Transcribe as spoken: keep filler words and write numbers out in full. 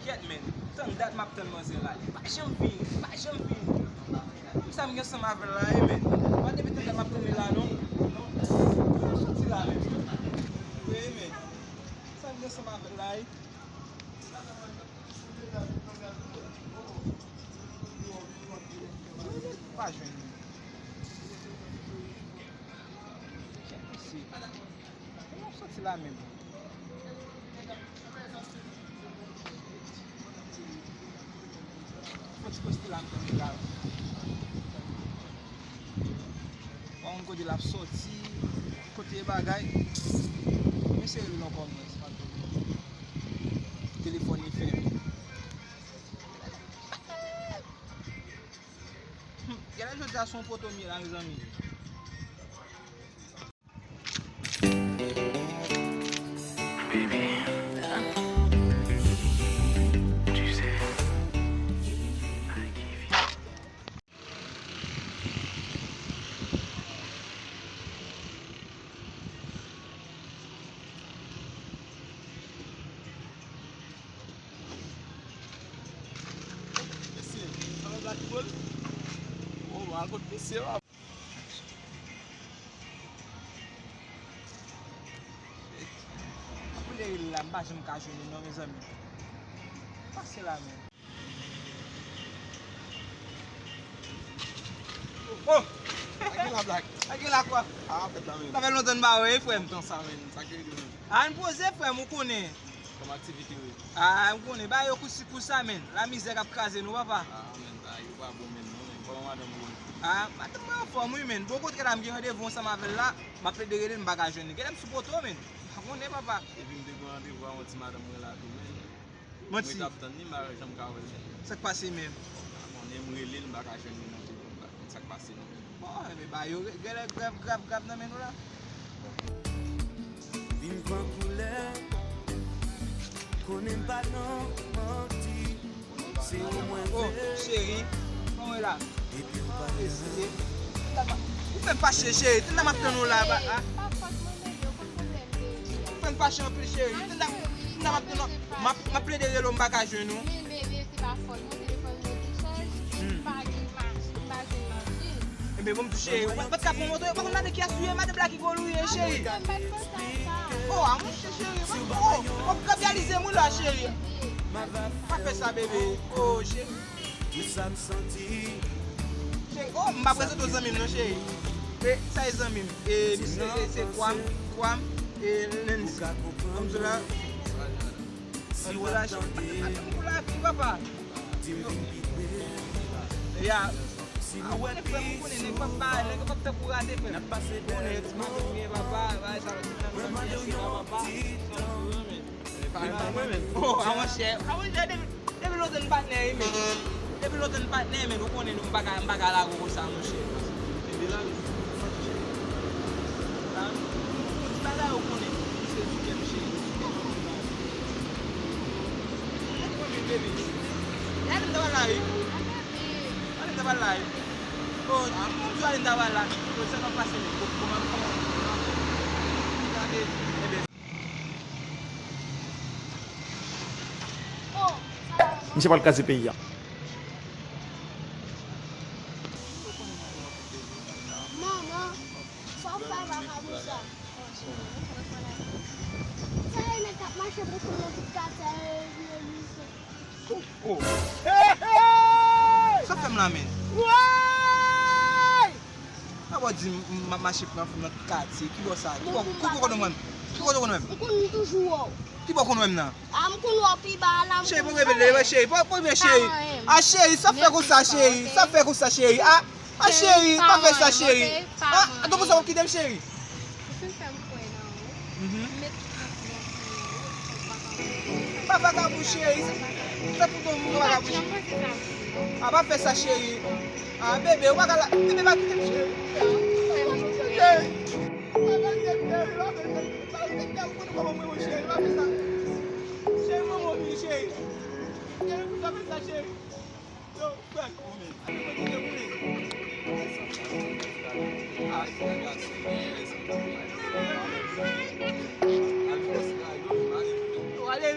Kèt, men. Tann dat m ap tann manzè la. Li pa janm vini, li pa janm vini. Sa m gen ansanm avè l la, wi, men. Mwen depi tann dat m ap tann li la, non. Non. Soti la, men. Wi, men. Sa m gen ansanm avè l la, wi. Pa jwenn li. Kèt mesye. Mwen ap soti la menm. Fò ti poste la m konn grav. Pa konn kote l ap soti, kote bagay. Men se rele l ankò mwen, se pa twò. Telefòn li fèmen. Genlè jodi a se yon poto m ye la, mezanmi. Mesye, sa va Black People? Oh, al kot mesye, wa. Apre de rele la, m pa janm ka jwenn li non, mezanmi. Pase la menm. Oh! Sa gen la, Black? Sa gen la kwa? Ah, fèt la menm. Sa fè lontan n pa wè, wi, frè m. Lontan sa, menm. Sa gen menm. Ann poze, frè m, ou konnen. Kòm aktivite, wi. Ah, ou konnen, ba yo kousi kousa, menn. La mizè k ap kraze nou, papa. Ah, menn, ba yo pa bon, menn, non, menn. Kòman madanm ou ye? Ah, madanm mwen anfòm, wi, menn. Bon, kote la m gen randevou ansanm avè l la, m ap plede rele l, m pa ka jwenn li. Genlè m sou poto, menn. Pa konnen, papa. Epi m te gen randevou a yon ti madanm mwen la tou, menn. Manti. Mwen t ap tann li, m pa janm ka wè l, menn. Sa k pase menm? M pa konnen, m rele l, m pa ka jwenn li nan telefòn, m pa konn sa k pase non. Bon, enben, ba yo genlè grav, grav, grav nan men nou la. Vin pran koulè, konnen m pa nan manti. Se ou mwen vle. Oh, cheri, kòman w la? Mesye. Ou fè m fache, cheri. Tenndan m ap tann ou la, ba, a. Ou fè m fache anpil, cheri. Tenndan, tenndan m ap tann ou. M ap, m ap plede rele w, m pa ka jwenn ou. Enben, bon, m tou cheri, ou pa t ka pran moto, ou pa konn madan kiyès ou ye, madan Black Eagle ou ye, cheri. Oh, a monchè cheri, oh, w ap kabyalize m wi la, cheri. Pa fè sa, bebe. Oh, cheri. Cheri, oh, m pa prezante w zanmi m non, cheri. E, sa e zanmi m. E, misye se, se Kwam, Kwam, e, Nancy. Kòm sou la. Kòm sou la, cheri. Pou lavi, papa. Ya. A, ou konnen frè m, ou konnen nèg p ap ba, nèg p ap fè kou rate frè m. Ou konnen ti madanm gen papa, bagay sa yo, ti madanm gen papa. Depi lontan nou patnè wi men. Depi lontan nou patnè wi men. Ou konnen nou m pa ka, m pa ka lage w konsa monchè. Yon ti bagay ou konnen. Misye sou kè m cheri. Gade m ta pral la wi. Gade m ta pral la wi. Bon, a, m di w ale m ta pral la. Bon, sa k ap pase menm? Bon, kòman, kòman? Gade, enben. Misye pral kraze peyi a. Manman, sa w fè vakabon sa? Sa e nèg k ap mache pou konnen tout katye a, e vye misye. Oh, oh. Hey, hey! Sa fè m la, men? Woy! Sa w di m, m ap mache pran fanm nan katye. Ki bò sa? Ki bò, ki bò kote w wè m? Ki bò kote w wè m? M konn toujou wè w. Ki bò kote w wè m nan? A, m konn wè w pi ba la, m konn wè w. Cheri, pa repete, cheri. Pa repete, cheri. A, cheri, sa fè konsa, cheri. Sa fè konsa, cheri. A, a, cheri, pa fè sa, cheri. A, a, donk sa w kite m, cheri. Ou fin fè m kwè nan ou. Mhm. M met tout nan silans pou ou. Pa vakabon, cheri. Sa pou bon moun vakabon, cheri. A, pa fè sa, cheri. A, bebe, ou pa ka la. Bebe, pa kite m, cheri. Cheri. Cheri, manman, cheri. Cheri, manman, cheri. Cheri, pou sa fè sa, cheri. Yo, frè, ale.